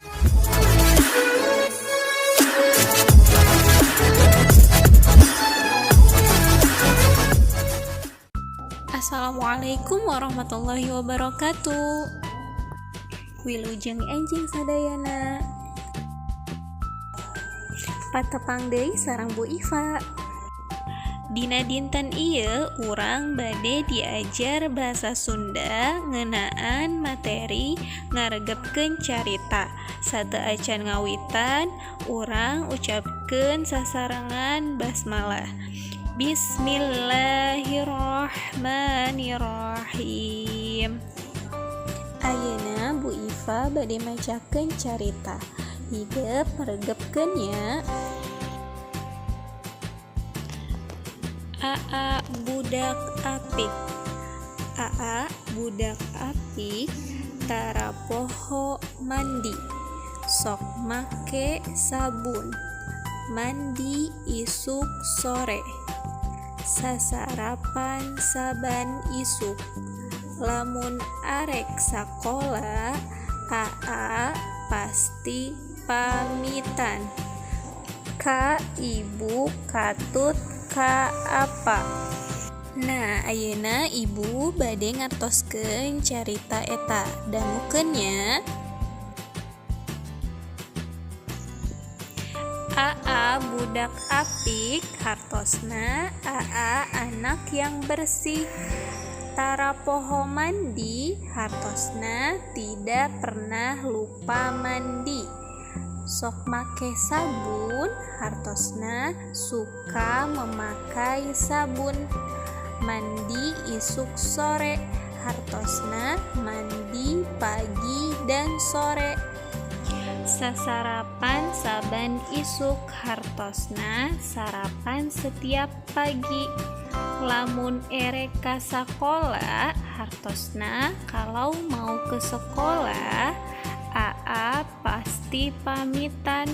Assalamualaikum warahmatullahi wabarakatuh. Wilujeng enjing sadayana. Patepang deui sareng Bu Iva. Dina dinten ieu urang bade diajar bahasa Sunda ngeunaan materi ngaregepkeun carita. Sateuacan ngawitan, urang ucapkeun sasarengan basmalah. Bismillahirrahmanirrahim. Ayeuna Bu Iva bade macakeun carita. Hidep meregepkeun nya. Aa budak apik. Aa budak apik tara poho mandi. Sok make sabun. Mandi isuk sore. Sasarapan saban isuk. Lamun arek sakola, Aa pasti pamitan ka ibu katut ka apa. Nah, ayeuna ibu bade ngartoskeun carita eta. Dangukeun nya. Aa budak apik hartosna Aa anak yang bersih. Tara poho mandi hartosna tidak pernah lupa mandi. Sok make sabun hartosna suka memakai sabun. Mandi isuk sore hartosna mandi pagi dan sore. Sasarapan saban isuk hartosna sarapan setiap pagi. Lamun erek ka sakola hartosna kalau mau ke sekolah, Aa pasti pamitan.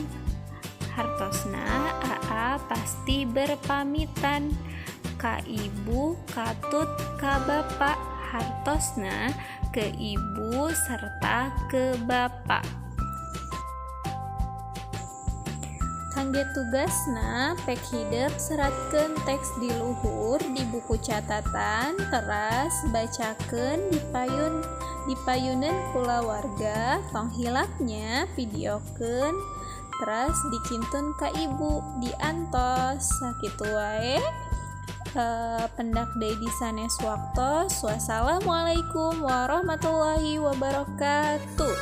Hartosna Aa pasti berpamitan ka ibu katut ka bapak, hartosna ke ibu serta ke bapak. Kangge tugasna, pek hidep seratkeun teks di luhur di buku catatan, teras bacakeun di payuneun kulawarga. Tong hilap nya, videokeun teras dikintun ka ibu, diantos. Sakitu wae, pendak deui di sanes waktos. Wassalamualaikum warahmatullahi wabarakatuh.